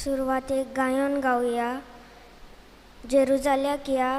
सुरवातेक गायन गावया जेरुजाल्याक या.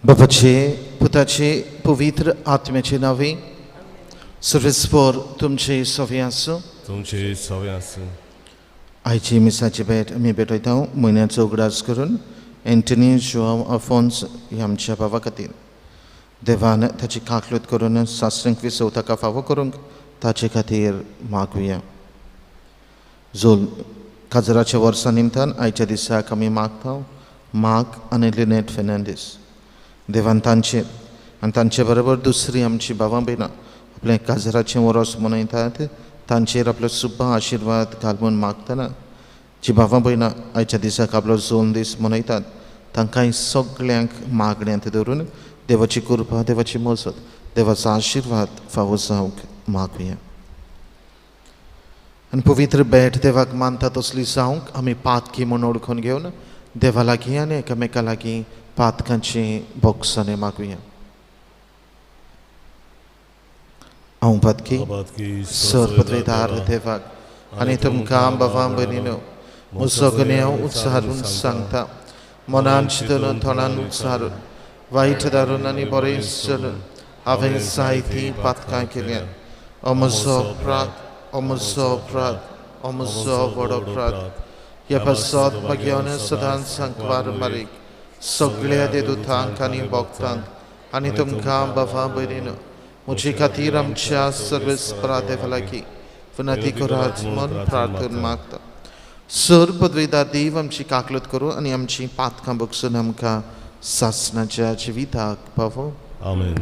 बापाचे पुताचे पवित्र आत्म्याचे नावे सर्वेस्पर तुमचे सवे आसूं. तुमचे सवे आसूं. आयची मिसाची भेट आमी भेटयता म्हयन्याचो उगडास करून एंटनी जुआंव आफोन्स ह्या आमच्या भावा खातीर देवान ताची काकलूत करून सासऱ्यांक विसव ताका फावो करूंक ताचे खातीर मागुया. जोल काजराच्या वर्सा निमतान आयच्या दिसाक आमी मागता माग आनी लिनेट फेर्नांडीस देवान तांचेर आनी तांचे बरोबर दुसरी आमची भावां भयणां आपलें काजराचें वरोस मनयतात तांचेर आपलो सुब्बा आशिर्वाद घाल म्हूण मागतना जी भावां भयणां आयच्या दिसाक आपलो जोन दीस मनयतात तांकांय सगल्यांक मागण्यांत धरून देवाची कृपा देवाची मजत देवाचो आशिर्वाद फावो जावंक मागुया. आनी पवित्र भेट देवाक मानता तसली जावंक आमी पातकी म्हूण वळखून घेवन देवा लागीं आनी एकामेका लागीं पातकांची बोगसाणे मागुया. हांव पातकी सर पदवेदार देवाक आनी तुमकां बाबा भयणीनो म्हजो गुन्यांव उच्चारून सांगता मनान चिंतून थोडान उच्चारून वायट धारून आनी बरें चलून हांवें जायतीं पातकां केल्यात. अमजो अपराध अमजो अपराध अमजो व्हड अपराध ह्या पासत मागीर सदांच सांकवार मारीक सगळ्या देदुतांक आनी भक्तांक आनी तुमकां बाबा भयणीनो म्हजे खातीर आमच्या सर्वेस्परा देवा लागीं विनंती करात म्हूण प्रार्थना मागता. सर पदवेदार देव आमची काकलत करूं आनी आमची पातकां बगसून आमकां सासणाच्या जिविताक पावो. आमेन.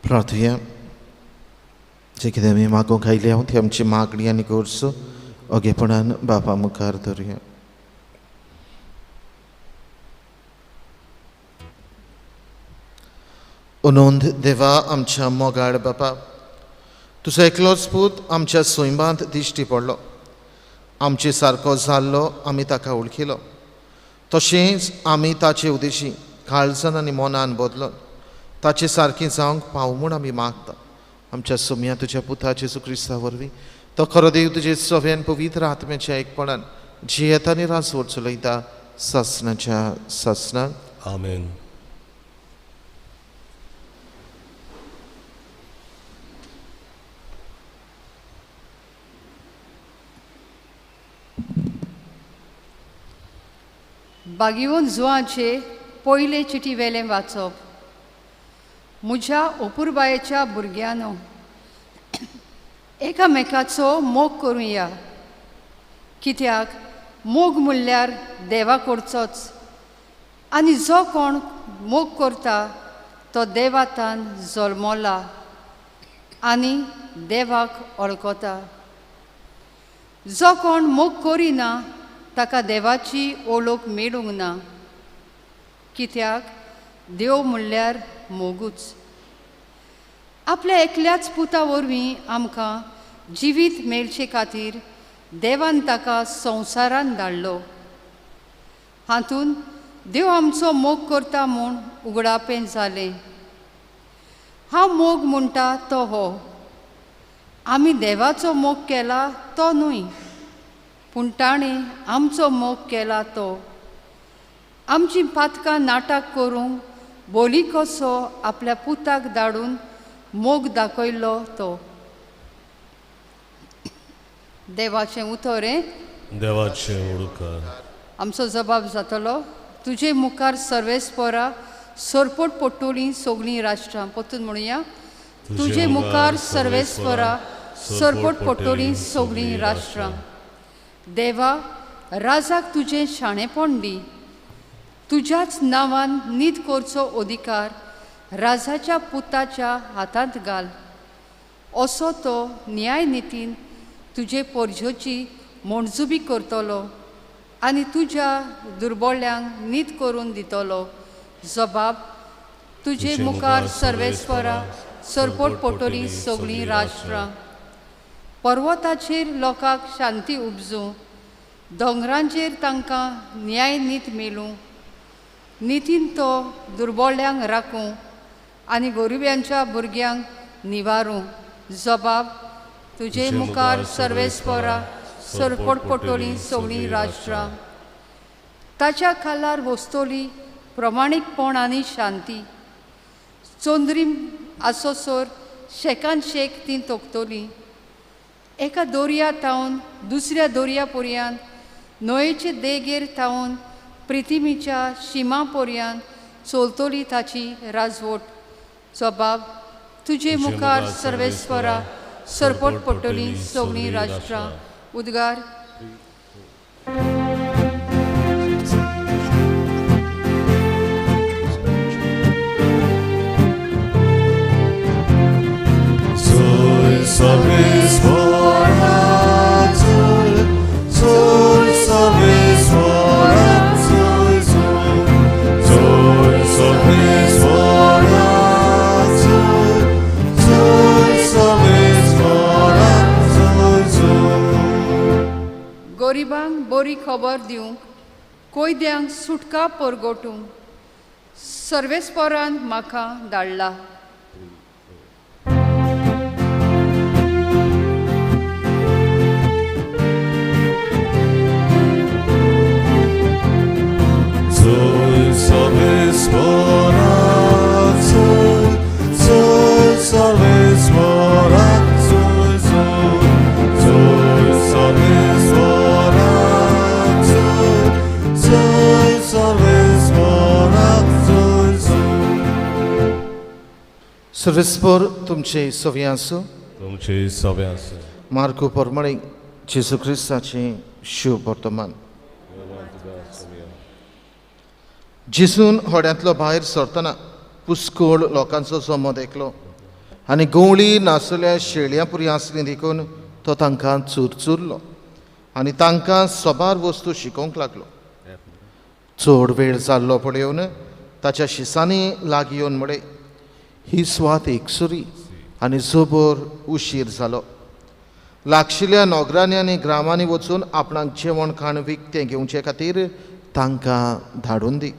प्रार्थुया. जे कितें आमी मागूंक आयल्या ती आमची मागणी आनी गरजो ओगेपणान बापा मुखार धरुया. अनंत देवा आमच्या मोगाळ बापा, तुजो एकलोच पूत आमच्या सैमांत दिश्टी पडलो, आमचे सारको जाल्लो आमी ताका वळखिलो, तशेंच आमी ताचे उदेशी काळजान आनी मनान बदलो ताचे सारकें जावंक पाव म्हूण आमी मागता. आमच्या सोम्या तुज्या पुता जेजू क्रिस्ता वरवीं तो खरो देव तुजे सव्यान पवित्र आत्म्याच्या एकपणान जियेता आनी राजवट चलयता सासनाच्या सासनाक. आमेन. बागीवन जुवांचे पयले चिटी वेलें वाचप. म्हज्या अपुरबायेच्या भुरग्यांनो, एकामेकाचो मोग करुया, कित्याक मोग म्हणल्यार देवा करचोच, आनी जो कोण मोग करता तो देवातान जल्मला आनी देवाक वळखता. जो कोण मोग करिना ताका देवाची ओळख मेळूंक ना, कित्याक देव म्हणल्यार मोगूच. आपल्या एकल्याच पुता वरवीं आमकां जिवीत मेळचे खातीर देवान ताका संवसारान धाडलो. हातूंत देव आमचो मोग करता म्हूण उगडापें जालें. हांव मोग म्हणटा तो हो, आमी देवाचो मोग केला तो न्हय, पूण ताणें आमचो मोग केला तो. आमची पातकां नाटक करूंक बोली कसो आपल्या पुताक धाडून मोग दाखयलो तो. देवाचें उतर हें, देवाचें उडकार. आमचो जबाब जातलो, तुजे मुखार सर्वेस्परा सरपट पडटलीं सगळीं राष्ट्रां. परतून म्हणुया, तुजे मुखार सर्वेस्परा सरपट पडटलीं सगळीं राष्ट्रां. देवा, राजाक तुजें शाणेपण दी, तुज्याच नांवान नीत करचो अधिकार राजाच्या पुताच्या हातांत घाल. असो तो न्यायनितीन तुजे पोरजोची मंजुबी करतलो आनी तुज्या दुर्बोळ्यांक नीत करून दितलो. जबाब, तुजे मुखार सर्वेस्परा सरपट पडटलीं सगळीं राष्ट्रां. पर्वताचेर लोकांक शांती उपजूं, दोंगरांचेर तांकां न्यायनीत मेळूं. नितीन तो दुर्बोळ्यांक राखूं आनी गोरिब्यांच्या भुरग्यांक निवारूं. जबाब, तुजे मुखार सर्वेस्परा सरपट पडटलीं सगळीं राष्ट्रां. ताच्या खालार वसतली प्रमाणीकपण आनी शांती. चंद्रीम आसोसर शेकान शेक ती तोखतली. एका दोरया थावन दुसऱ्या दोरया पर्यंत, न्हंयेचे देगेर थावन प्रिथिमीच्या शिमा पर्यंत चलतली ताची राजवट. जबाब, तुजे मुखार सर्वेस्परा सरपट पडटलीं सगळीं राष्ट्रां. उद्गार. गरिबांक बरी खबर दिवंक, कोयद्यांक सुटका परगटूंक सर्वेस्परान म्हाका धाडला. सर्वेस्पर तुमचे सवे आसूं, तुमचे सवे आसूं. मार्कू प्रमाणे जेजू क्रिस्ताचें शुभ वर्तमान. जेजून होड्यांतलो भायर सरतना पुस्कोळ लोकांचो जमो देखलो आनी गवळी नासल्या शेळयां पुरी आसली देखून तो तांकां चुरचुरलो आनी तांकां सबार वस्तू शिकोवंक लागलो. चड वेळ जाल्लो पळोवन ताच्या शिसांनी लागीं येवन म्हळें, ही सुवात एकसुरी आनी जबर उशीर जालो. लागशिल्ल्या नोगरांनी आनी ग्रामांनी वचून आपणाक जेवण खाण विकतें घेवचे खातीर तांकां धाडून दी.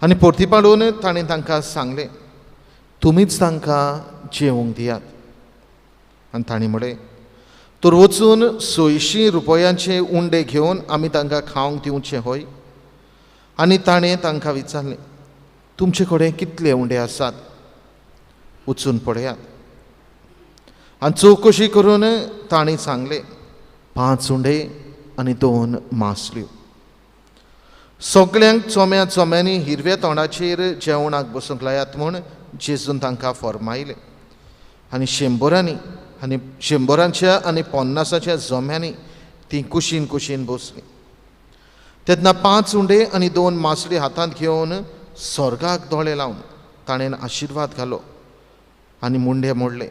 आनी परती पाडून ताणें तांकां सांगलें, तुमीच तांकां जेवंक दियात. आनी ताणें म्हळें, तर वचून 600 रुपयांचे उंडे घेवन आमी तांकां खावंक दिवचें होय? आनी ताणें तांकां विचारलें, तुमचे कडेन कितले उंडे आसात? वचून पळयात. आनी चवकशी करून तांणी सांगलें, 5 उंडे आनी 2 मासल्यो. सगल्यांक चोम्या चोम्यांनी हिरव्या तोंडाचेर जेवणाक बसूंक लायात म्हूण जेजून तांकां फॉर्मायलें. आनी 100 आनी 100 आनी 50 जम्यांनी तीं कुशीन कुशीन बसलीं. तेन्ना 5 उंडे आनी 2 मासली हातांत घेवन स्वर्गाक दोळे लावन ताणें आशिर्वाद घालो आनी मुंडे मोडले,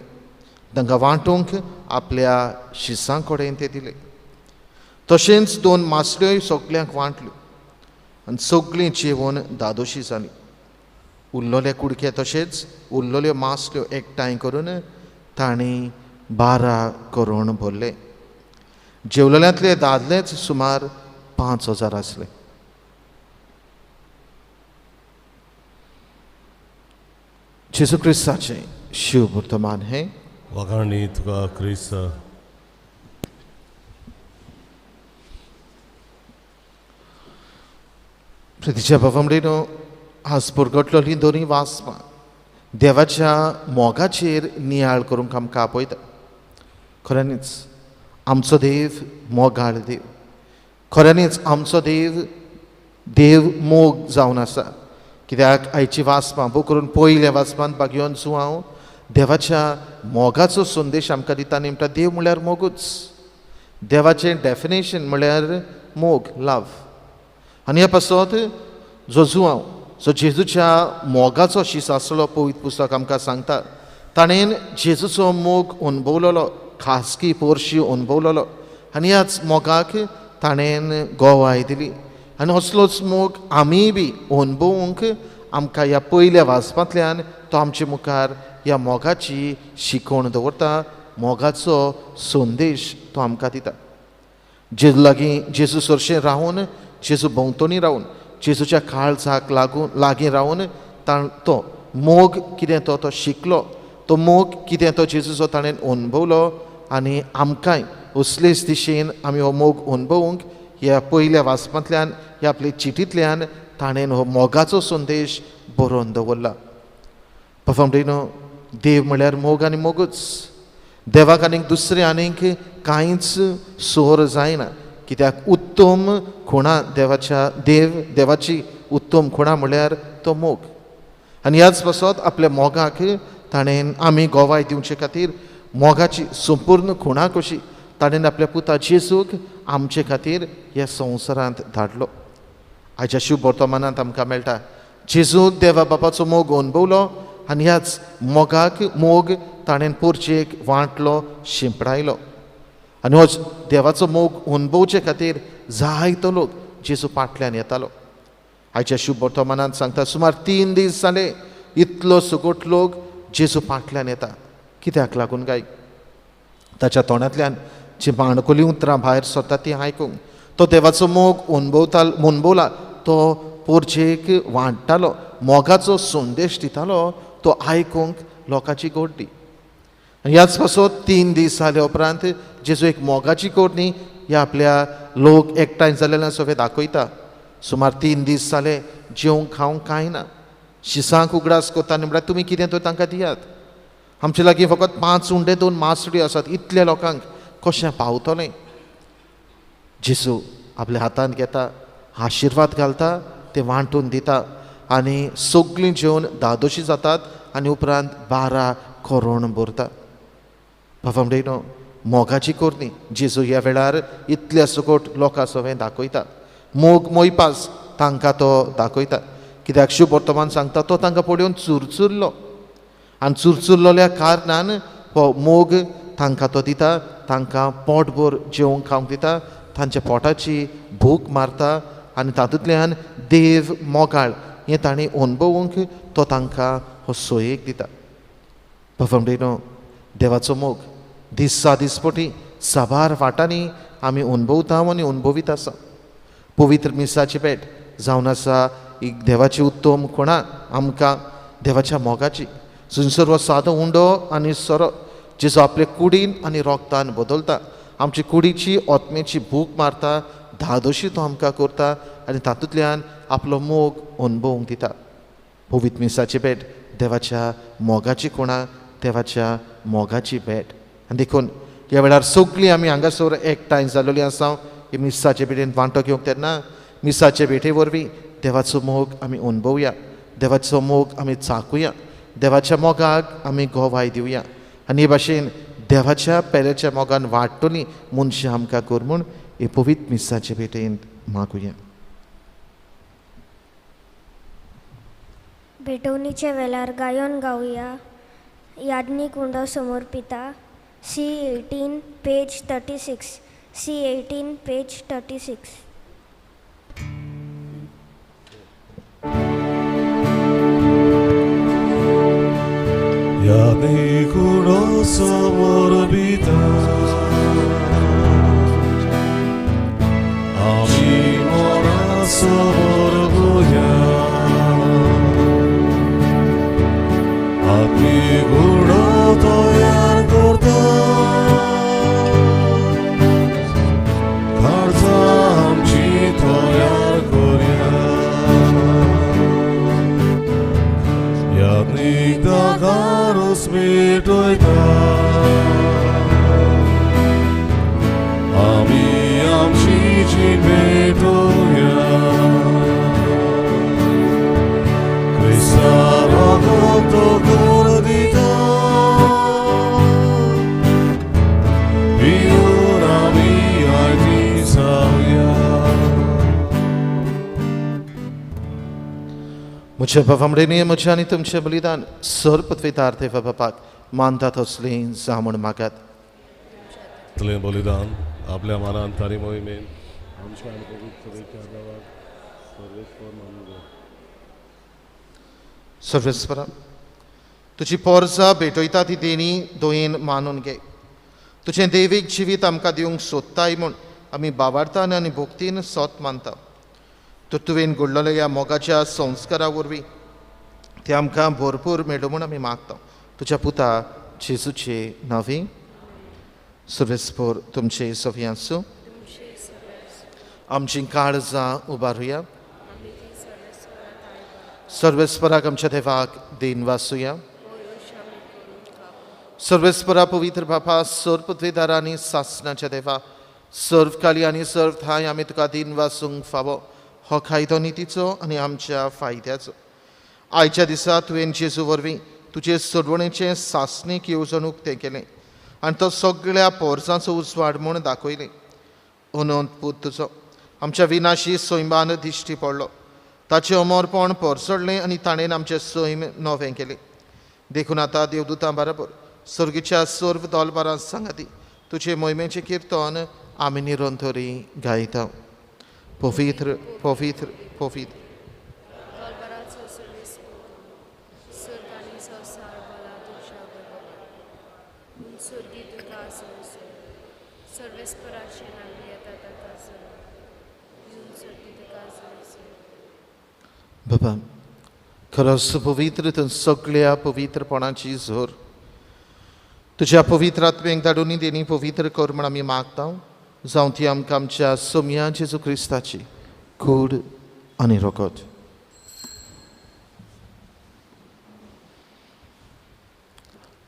तांकां वांटूंक आपल्या शिसां कडेन ते दिले. तशेंच 2 मासल्योय सगल्यांक वांटल्यो आनी सगळीं जेवण दादोशी जालीं. उरलेले कुडके तशेंच उरलेल्यो मासल्यो एकठांय करून तांणी 12 करोड भरले. जेवलेल्यांतले दादलेच सुमार 5000 आसले. जेजू क्रिस्ताचें शिव वर्तमान हें. वाखाणी तुका क्रिस्ता. प्रितीच्या बाबामडेनो, आज परगटलोली दोनी वाचपां देवाच्या मोगाचेर नियाळ करूंक आमकां आपयता. खऱ्यांनीच आमचो देव मोगाळ देव, खऱ्यांनीच आमचो देव देव मोग जावन आसा. कित्याक आयची वाचपां भोव करून पयल्या वाचपांत बागयोन जुआंव देवाच्या मोगाचो संदेश आमकां दिता. आनी म्हणटा देव म्हणल्यार मोगूच. देवाचें डेफिनेशन म्हणल्यार मोग, लव. आनी ह्या पासत जो जुआंव जो जेजूच्या मोगाचो शीस आसलो पवित्र पुस्तक आमकां सांगता, ताणें जेजूचो मोग अणभवलेलो, खासगी पोरशी अणभवलेलो आनी ह्याच मोगाक ताणें गोवाय दिली. आनी असलोच मोग आमीय बी अणभवूंक आमकां ह्या पयल्या वाचपांतल्यान तो आमचे मुखार ह्या मोगाची शिकवण दवरता, मोगाचो संदेश तो आमकां दिता. जेजू लागीं जेजू सरशें रावून, जेजू भोंवतणी रावून, जेजूच्या काळजाक लागून लागीं रावून तो मोग कितें तो तो शिकलो, तो मोग कितें तो जेजूचो ताणें अणभवलो आनी आमकांय असलेच दिशेन आमी हो मोग अणभवूंक ह्या पयल्या वाचपांतल्यान ह्या आपल्या चिटींतल्यान ताणें हो मोगाचो संदेश बरोवन दवरला. बाबामडेनो, देव म्हणल्यार मोग आनी मोगूच. देवाक आनीक दुसरें आनीक कांयच सोर जायना. कित्याक उत्तम खुणा देवाच्या देव देवाची उत्तम खुणा म्हणल्यार तो मोग. आनी ह्याच पासत आपल्या मोगाक ताणें आमी गोवाय दिवचे खातीर मोगाची संपूर्ण खुणा कशी ताणें आपल्या पुता जेजूक आमचे खातीर ह्या संवसारांत धाडलो. आयच्या शुभ वर्तमानांत आमकां मेळटा जेजू देवा बापाचो मोग अणभवलो आनी ह्याच मोगाक मोग ताणें पोरचेक वांटलो, शिंपडायलो. आनी हो देवाचो मोग अणभवचे खातीर जायतो लोक जेजू फाटल्यान येतालो. आयच्या शुभ वर्तमानांत सांगता सुमार 3 दीस जाले इतलो सगट लोक जेजू फाटल्यान येता. कित्याक लागून काय? ताच्या तोंडांतल्यान जी माणकुलीं उतरां भायर सरता ती आयकूंक. तो देवाचो मोग अणभवला, तो पोरचेक वांट्टालो, मोगाचो संदेश दितालो, तो आयकूंक लोकांची गोड्डी. आनी ह्याच पासत 3 दीस जाले उपरांत जेजू एक मोगाची कोरणी ह्या आपल्या लोक एकठांय जाल्ले सगळें दाखयता. सुमार 3 दीस जाले जेवंक खावंक कांय ना. शिसांक उगडास करता आनी म्हणल्यार तुमी कितें तर तांकां दियात, आमचे लागीं फकत 5 उंडे 2 मासड्यो आसात, इतल्या लोकांक कशें पावतलें? जेजू आपल्या हातांत घेता, आशिर्वाद घालता, ते वांटून दिता आनी सगळीं जेवन दादोशी जातात आनी उपरांत 12 करोड भरता. बाबामडेनो, मोगाची कोरणी जेजू ह्या वेळार इतल्या सकट लोकां सवें दाखयता. मोग मोयपास तांकां तो दाखयता. कित्याक शुभ वर्तमान सांगता तो तांकां पळोवन चुरचुरलो आनी चुरचुरलोल्या कारणान हो मोग तांकां तो दिता, तांकां पोटभर जेवंक खावंक दिता, तांच्या पोटाची भूक मारता आनी तातूंतल्यान देव मोगाळ हें तांणी अणभवूंक तो तांकां हो सोयेक दिता. बाबामडेनो, देवाचो मोग दिसा दिसपटी साबार वाटांनी आमी अणभवता आनी अणभवीत आसा. पवित्र मिसाची भेट जावन आसा एक देवाची उत्तम खुणा आमकां देवाच्या मोगाची. थंयसर हो सादो उंडो आनी सोरो जेजू आपले कुडीन आनी रोगतान बदलता आमची कुडीची आत्मेची भूक मारता, धादोशी तो आमकां करता आनी तातूंतल्यान आपलो मोग अणभवूंक दिता. पवित्र मिसाची भेट देवाच्या मोगाची खुणा, देवाच्या मोगाची भेट. आनी देखून ह्या वेळार सगळीं आमी हांगासर एकठांय जाल्लेली आसा ही मिसाचे भेटेन वांटो घेवंक. तेन्ना मिसाचे भेटे वरवीं देवाचो मोग आमी अणभवया, देवाचो मोग आमी चाकुया, देवाच्या मोगाक आमी गवाय दिवया आनी हे भाशेन देवाच्या पेल्याच्या मोगान वाडटली मनशां आमकां कर म्हूण हे पवित्र मिसाचे भेटेन मागुया. भेटवणीच्या वेळार गायन गावया. याज्ञिक उंडो समर्पिता. C18 page 36. C18 page 36. याज्ञिक उंडो समर्पिता आमी मना समर्पुया आत्मी गुणो तयार करता खर्चा आमची तयार करया याज्ञिक दागारूच मिटयता आमी आमची जीण भेटोया क्रिस्ता रगत कर दिता पिवन आमी आयती जावया. म्हज्या बाबा म्हज्या आनी तुमचें बलिदान सर पृथ्वीदार देवा बापाक मानतात असलें जावं म्हूण मागात. तलें बलिदान आपल्या मनान तारी मोहिमेन आमच्या आनी पवित्र सभेच्या देवाक सर्वेस्पर मानून घे. सर्वेस्परा तुजी पोरसा भेटयता ती देणी दोयेन मानून घे. तुजें देवीक जिवीत आमकां दिवंक सोदताय म्हूण आमी बावार्थान आनी भक्तीन सोत मानता. तर तुवें घडलेल्या ह्या मोगाच्या संस्कारा वरवीं ते आमकां भरपूर मेळूं म्हूण आमी मागता. तुज्या पुता जेजूचे नांवी. सर्वेस्पर तुमचे सवी आसूं. आमची काळजां उबारुया. सर्वेस्पराक आमच्या देवाक देन वासुया. सर्वेस्परा पवित्र बापा सर्व पृथ्वीदारा आनी सासणाच्या देवा सर्व काली आनी सर्व ठांय आमी तुका दिन वासूंक फावो हो कायदो नितीचो आनी आमच्या फायद्याचो. आयच्या दिसा तुवें जेजू वरवीं तुजे सोडवणेचें सासणीक येवजण उक्तें केलें आनी तो सगळ्या पोरसांचो उजवाड म्हूण दाखयलें. अनंत पूत तुजो आमच्या विनाशी सैमान दिश्टी पडलो, ताचें अमरपण पोरसडलें आनी ताणें आमचें सैम नवें केलें. देखून आतां देवदूतां बराबर सर्गीच्या सर्व दोलबारां सांगाती तुजे मोहिमेचें किर्तन आमी निरंतरी गायता. पवित्र पवित्र पवित्र. बाबा खरोच पवित्र तूं सगळ्या पवित्रपणाची जोर तुज्या पवित्र आत्म्याक धाडून देणी पवित्र कर म्हूण आमी मागता. जावं ती आमकां आमच्या सोम्या जेजू क्रिस्ताची कूड आनी रगत.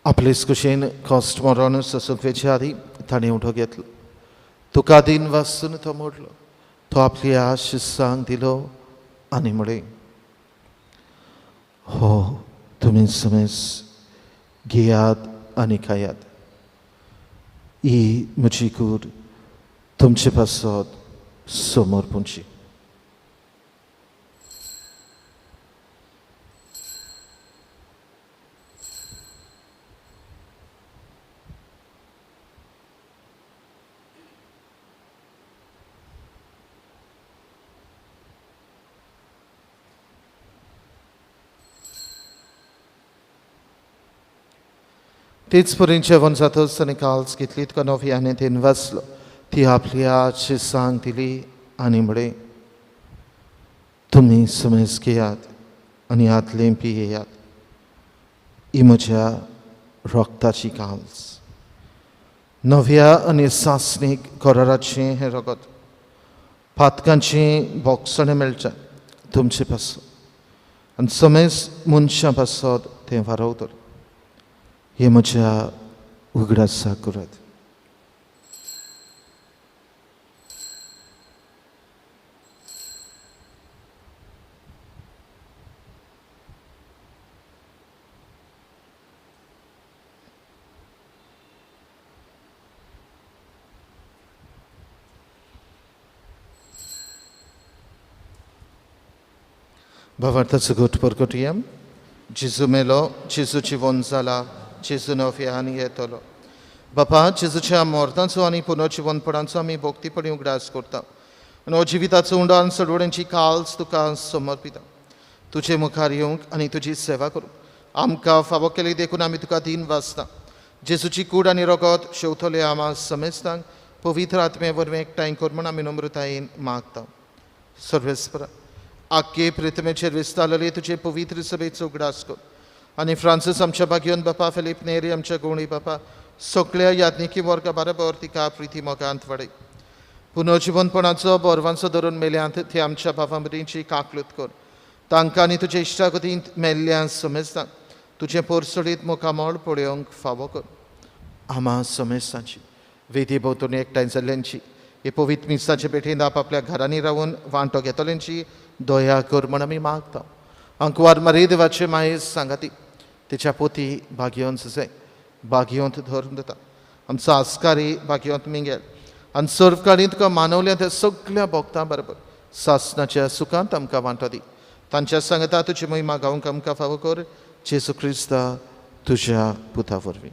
आपलेच कुशेन कॉस्ट मरण सोसूंक वेचे आदीं ताणें उठो घेतलो, तुका दिन वासून तो मोडलो, तो आपल्या शिस्सांक दिलो आनी म्हळें, हो तुमी समेज घेयात आनी खायात, ही म्हजी कूड तुमचे पासत समर्पणची. तेच परीन जेवण जातच ताणें काल्स घेतली, तुका नव्याने तेन वाचलो, ती आपल्या शिसांक दिली आनी म्हळें, तुमी समेज घेयात आनी हातलें पियेयात, ही म्हज्या रक्ताची काल्स, नव्या आनी सासणीक कराराचें हें रगत पातकांचें बोगसणें मेळचें तुमचे पासत आनी समेज मनशां पासत तें वारवतलें. हें म्हज्या उगडासा करात. भावार्थाचो घट परगटया. जेजू मेलो, जेजू जिवन जाला, जेजू नव्यान येतलो. बापा, जेजूच्या मोर्तांचो आनी पुनर्जिवनपणाचो आमी भक्तीपणी उगडास करता आनी हो जिविताचो उंडो आनी चडवड्यांची काल्स तुका समर्पिता. तुजे मुखार येवंक आनी तुजी सेवा करूंक आमकां फावो केली देखून आमी तुका दीन वाचता. जेजूची कूड आनी रगत शेवतले आमा समेस्तांक पवित्र आत्मे वरवीं एकठांय कर म्हूण आमी नम्रतायेन मागता. सर्वेस्परा, आख्खे प्रिथमेचेर विस्तारलेली तुजे पवित्र सभेचो उगडास कर आनी फ्रांसीस आमच्या भाग्योन बापा, फिलीप नेरी आमच्या गुणी बापा, सगळ्या याज्ञिकी वर्गा बरोबर तिका प्रिती मोगांत वाडय. पुनर्जिवनपणाचो बोरवांचो धरून मेल्यांत ते आमच्या भावां मदींची काकलूत कर. तांकां आनी तुजे इश्टागतींत मेल्ल्या समेस्तांक तुजें पोरसोडीत मुखामळ पळोवंक फावो कर. आमा समेस्तांची वेदी भोंवतणी एकठांय जाल्ल्यांची हे पवित्र मिसाचे पेठेंत आपापल्या घरांनी रावन वांटो घेतल्यांची दया कर म्हण आमी मागता. अंकवार मारी देवाचे मायेस सांगाती तिच्या पोती भाग्योन सुसे भाग्योंत धरून दिता. आमचो आस्कारी भाग्योंत मिंगेल आनी सर्वकाळीं तुका मानवल्या त्या सगळ्या भोगतां बरोबर सासनाच्या सुखांत आमकां वांटो दी. तांच्या सांगता तुजी महिमा गावंक आमकां फावो कर. जेजू क्रिस्ता तुज्या पुता वरवीं.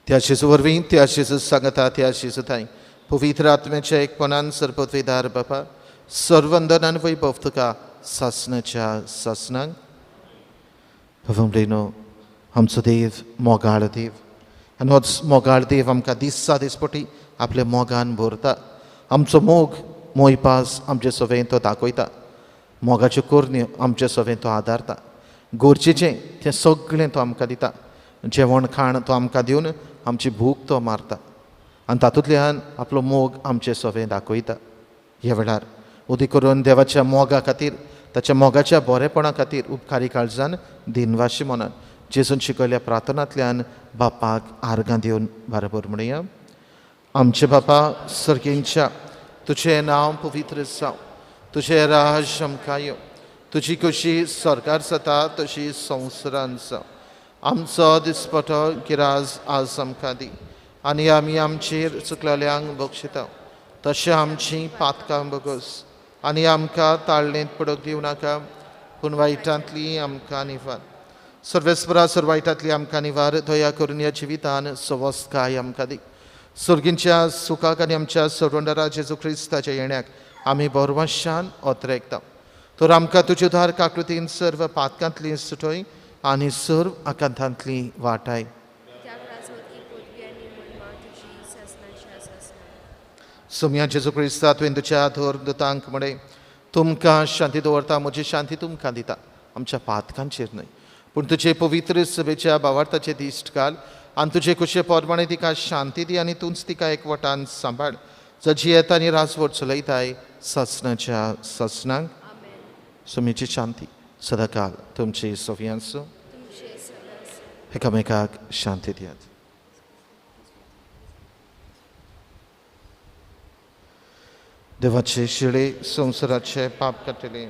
त्या जेजू वरवीं, त्या जेजू सांगता, त्या जेजू थांय पवित्र आत्म्याच्या एकपणान सर्वपत्वेदार बापा, सर्वंदनान वैभव तुका सासनाच्या सासनाक. भावंडेनो, आमचो देव मोगाळ देव आनी होच मोगाळ देव आमकां दिसा दिसपटी आपल्या मोगान भरता. आमचो मोग मोयपास आमचे सवें तो दाखयता. मोगाच्यो करण्यो आमचे सवें तो आदारता. गरजेचें तें सगळें तो आमकां दिता. जेवण खाण तो आमकां दिवन आमची भूक तो मारता आनी तातूंतल्यान आपलो मोग आमचे सवें दाखयता. ह्या वेळार उदी करून देवाच्या मोगा खातीर, ताच्या मोगाच्या बरेपणा खातीर उपकारी काळजान दिनवाशी मनान जेजून शिकयल्ल्या प्रार्थनांतल्यान बापाक आर्गां दिवन बरोबर म्हणया. आमचे बापा सर्गेंच्या, तुजें नांव पवित्र जावं, तुजें राज आमकां येवं, तुजी कशी सरकार जाता तशी संवसारान जावं. आमचो दिसपटो गिराज आज आमकां दी आनी आमी आमचेर चुकलेल्यांक बक्षिता तशें आमची पातकां बगस आनी आमकां ताळणेंत पडोवंक दिवं नाका, पूण वायटांतली आमकां निवार. सर्वेस्परा, सर्व वायटांतली आमकां निवार. दया करून ह्या जिवितान सवस्तकाय आमकां दी. सर्गींच्या सुखाक आनी आमच्या सर्वंडरा जेजू क्रिस्ताच्या येण्याक आमी बरवाशान ओतरेकता. तर आमकां तुजे उदार काकृतीन सर्व पातकांतली सुटय आनी सर्व आकांतांतली वाटाय. सोम्या जेजू क्रिस्ता, तुवें तुज्या धर्म दुतांक म्हळें, तुमकां शांती दवरता, म्हजी शांती तुमकां दिता. आमच्या पातकांचेर न्हय पूण तुजे पवित्र सभेच्या भावार्थाचे दिश्ट घाल आनी तुजे कुशे प्रमाणे तिका शांती दी आनी तूंच तिका एकवटान सांबाळ. जजी येता आनी राजवट चलयताय सासनाच्या सासनाक. सोम्याची शांती सदाकाल तुमची सोफियांसो. एकामेकाक शांती दियात. देवाचे शिळे संवसाराचे पाप काडटले.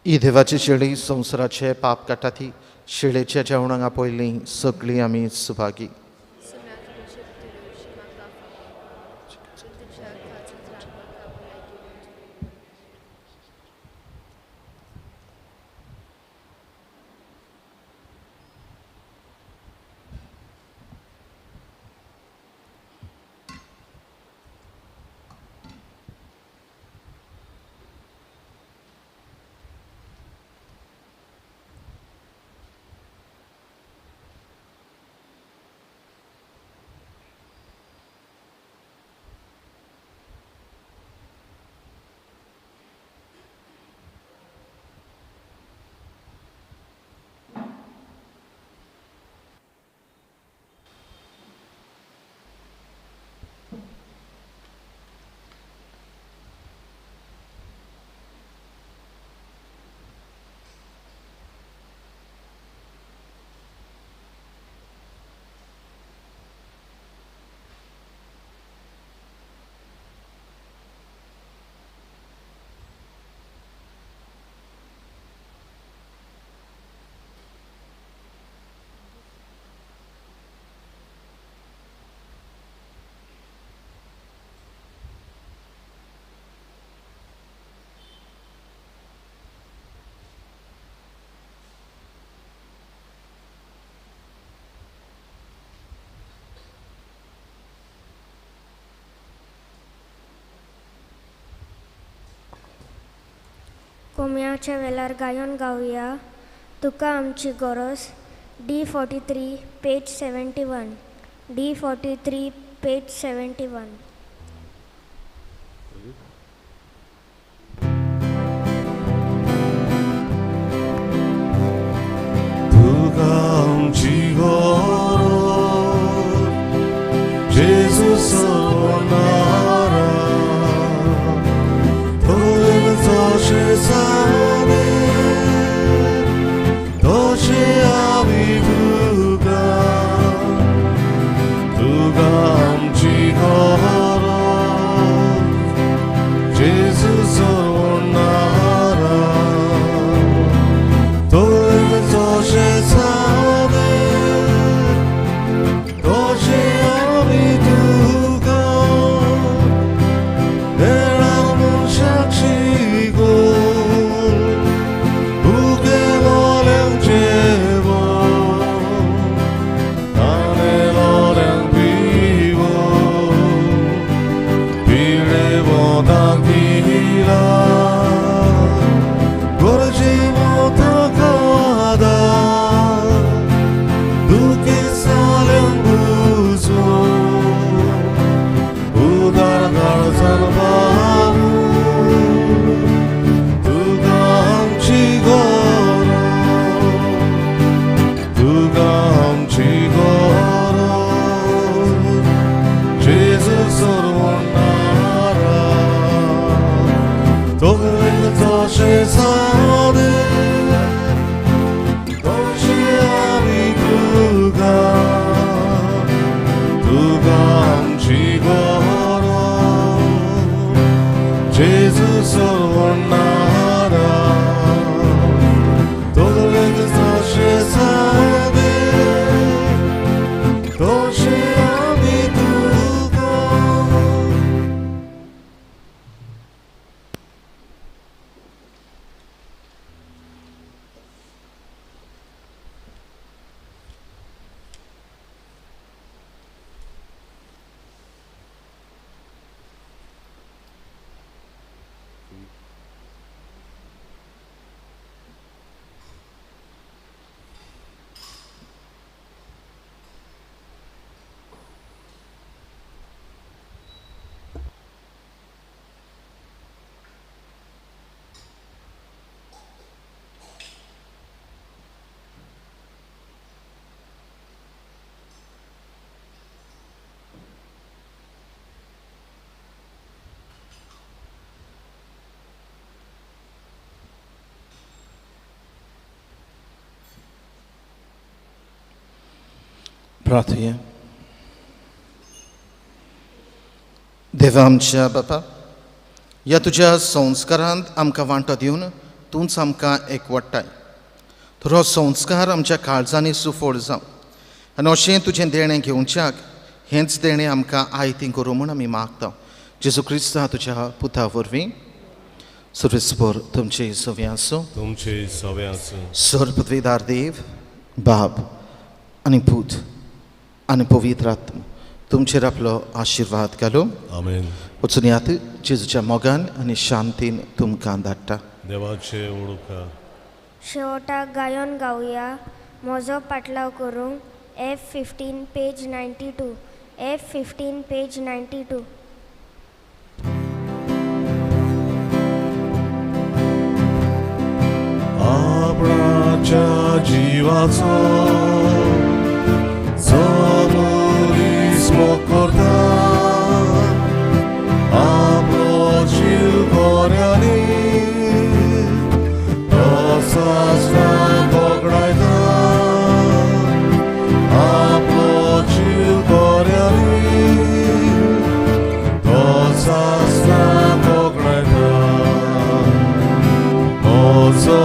ही देवाची शेळी संवसाराचे पाप काडटा ती शेळेच्या जेवणाक आपयलीं सगळीं आमी सुभागी. कोमयाच्या वेळार गायन गावया तुका आमची गरज D 43 page 71 D 43 page 71. तुका आमची गरज जेजू सोडणारा तशें साने तशें आमी तुका तुका आमची गरज जेजू सोडणारा तशें साने तशें आमी तुका हेरां मनशाक शिकोवन भुकेलोल्यांक जेवण तानेलोल्यांक पिवोवन पिडेवंतांक दिला गरजेवंतांक आदार दुखेसाल्यांक बुजोवन उदार काळजान बाबू तुका आमची गरज तुका आमची गरज जेजू सोडणारा तशें साने तशें आमी तुका तुका आमची गरज जेजू सोडणारा तशें साने तशें आमी तुका. प्रार्थुया. देवा आमच्या बापा, ह्या तुज्या संस्कारांत आमकां वांटो दिवन तूंच आमकां एकवटाय. तर हो संस्कार आमच्या काळजांनी सुफळ जावं आनी अशें तुजें देणें घेवच्याक हेंच देणें आमकां आयतीं करूं म्हूण आमी मागता जेजू क्रिस्ता तुज्या पुता वरवीं. सर्वेस्पर तुमचे सवे आसूं. तुमचे सवे आसूं. सर्वपदवीदार देव बाब आनी पूत आनी पवित्र आत्मा तुमचेर आपलो आशिर्वाद घालूं. आमेन. वचून यात जेजूच्या मोगान आनी शांतीन तुमकां धाडटा. देवाचे ओळखा. शेवटाक गायन गावया म्हजो पाटलाव करूंक F 15 page 92 F 15 page 92. आपणाच्या जिवाचो समोरीस्मो करता आपलो जीव गोऱ्यांनी तसोच ना पगडायता आपलो जीव गोऱ्यांनी तसोच ना पगडायता म्हजो